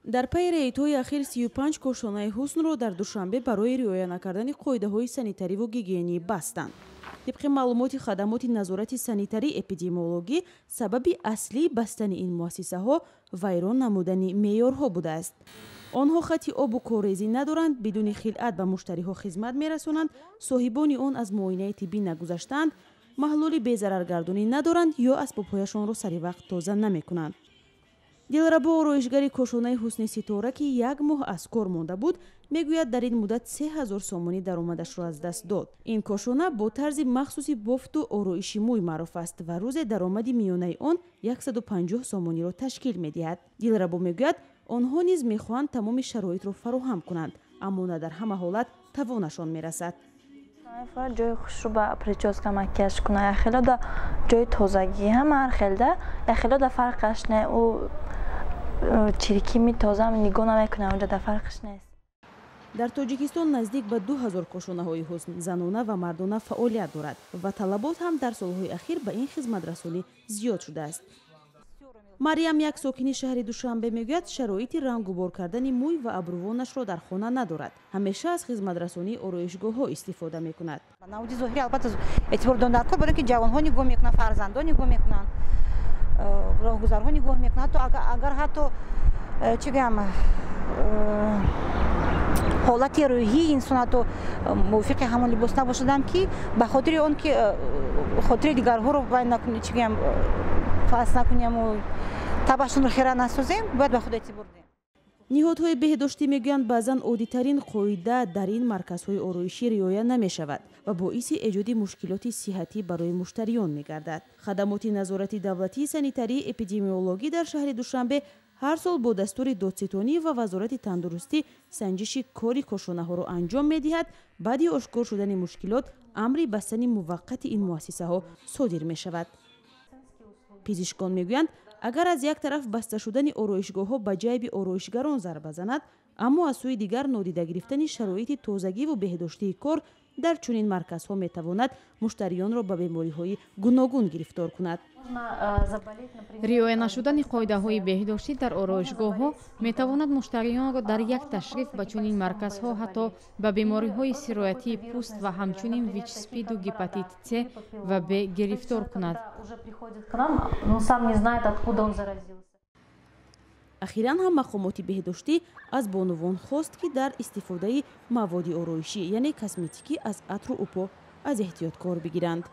Дар пайи рейдҳои ахир 35 кошонаи ҳуснро дар Душанбе барои риоя накардани қоидаҳои санитариву гигиенӣ бастанд. Тибқи маълумоти хадамоти назорати санитарӣ эпидемиологӣ, сабаби аслии бастани ин муассисаҳо вайрон намудани меъёрҳо будааст. Онҳо хати обу корезӣ надоранд, бидуни хилъат ба муштариҳо хизмат мерасонанд, соҳибони он аз муоинаи тиббӣ нагузаштаанд, маҳлули безараргардонӣ надоранд ё асбобҳояшонро сари вақт тоза намекунанд. Дилрабо, ороишгари кошонаи ҳусни Ситора, ки як моҳ аз кор монда буд, мегӯяд, дар ин муддат 3000 сомонӣ даромадашро аз даст дод. Ин кошона бо тарзи махсуси бофту ороиши мӯй маъруф аст ва рӯзе даромади миёнаи он 150 сомониро ташкил медиҳад. Дилрабо мегӯяд, онҳо низ мехоҳанд тамоми шароитро фароҳам кунанд, аммо на дар ҳама ҳолат тавонашон мерасад. Ҷои хушрӯ ба прическа, макияж куна, яхело да ҷои тозагӣ, ҳама ҳар хелда, яхело да фарқаш не, ӯ чиркими тоза нигоҳ намекунад, онҷа да фарқаш нест. Дар Тоҷикистон наздик ба 2000 кошонаҳои ҳусн занона ва мардона фаъолият дорад ва талабот ҳам дар солҳои ахир ба ин хизматрасонӣ зиёд шудааст. Мариям, як сокини шаҳри Душанбе, мегӯяд, шароити рангубор кардани мӯй ва абрувонашро дар хона надорад, ҳамеша аз хизматрасонии ороишгоҳҳо истифода мекунад. Намуди зоҳирӣ албатта эътибор дон дар кор, барои ки ҷавонҳо нигоҳ мекунанд, фарзандон нигоҳ мекунанд, роҳгузарҳо нигоҳ мекунанд. Ҳатто агар ҳатто чӣ гӯям, ҳолати рӯҳии инсон ҳатто мувофиқи ҳамон либос набошадам, ки ба хотири он ки хотири дигарҳоро вай накунӣ, чӣ гӯям, пас накунему, табашонро хира насозем, бояд ба худ эътибор диҳем. Ниҳодҳои беҳдоштӣ мегӯянд, баъзан оддитарин қоида дар ин марказҳои ороишӣ риоя намешавад ва боиси эҷоди мушкилоти сиҳатӣ барои муштариён мегардад. Хадамоти назорати давлатии санитарии эпидемиологӣ дар шаҳри Душанбе ҳар сол бо дастури додситонӣ ва Вазорати тандурустӣ санҷиши кори кошонаҳоро анҷом медиҳад. Баъди ошкор шудани мушкилот амри бастани муваққати ин муассисаҳо содир мешавад. Пизишкон мегӯянд, агар аз як тараф баста шудани ороишгоҳҳо ба ҷайби ороишгарон зарба занад, аммо аз сӯи дигар нодида гирифтани шароити тозагиву беҳдоштии кор дар чунин марказҳо метавонад муштариёнро ба бемориҳои гуногун гирифтор кунад. Риоя нашудани қоидаҳои беҳдоштӣ дар ороишгоҳҳо метавонад муштариёнро дар як ташриф ба чунин марказҳо ҳатто ба бемориҳои сироятии пӯст ва ҳамчунин ВИЧ-СПИДу гепатит С ва Б гирифтор кунад. Ахиран ҳам мақомоти беҳдоштӣ аз бонувон хост, ки дар истифодаи маводи ороишӣ, яъне косметикӣ, аз атру упо аз эҳтиёт кор бигиранд.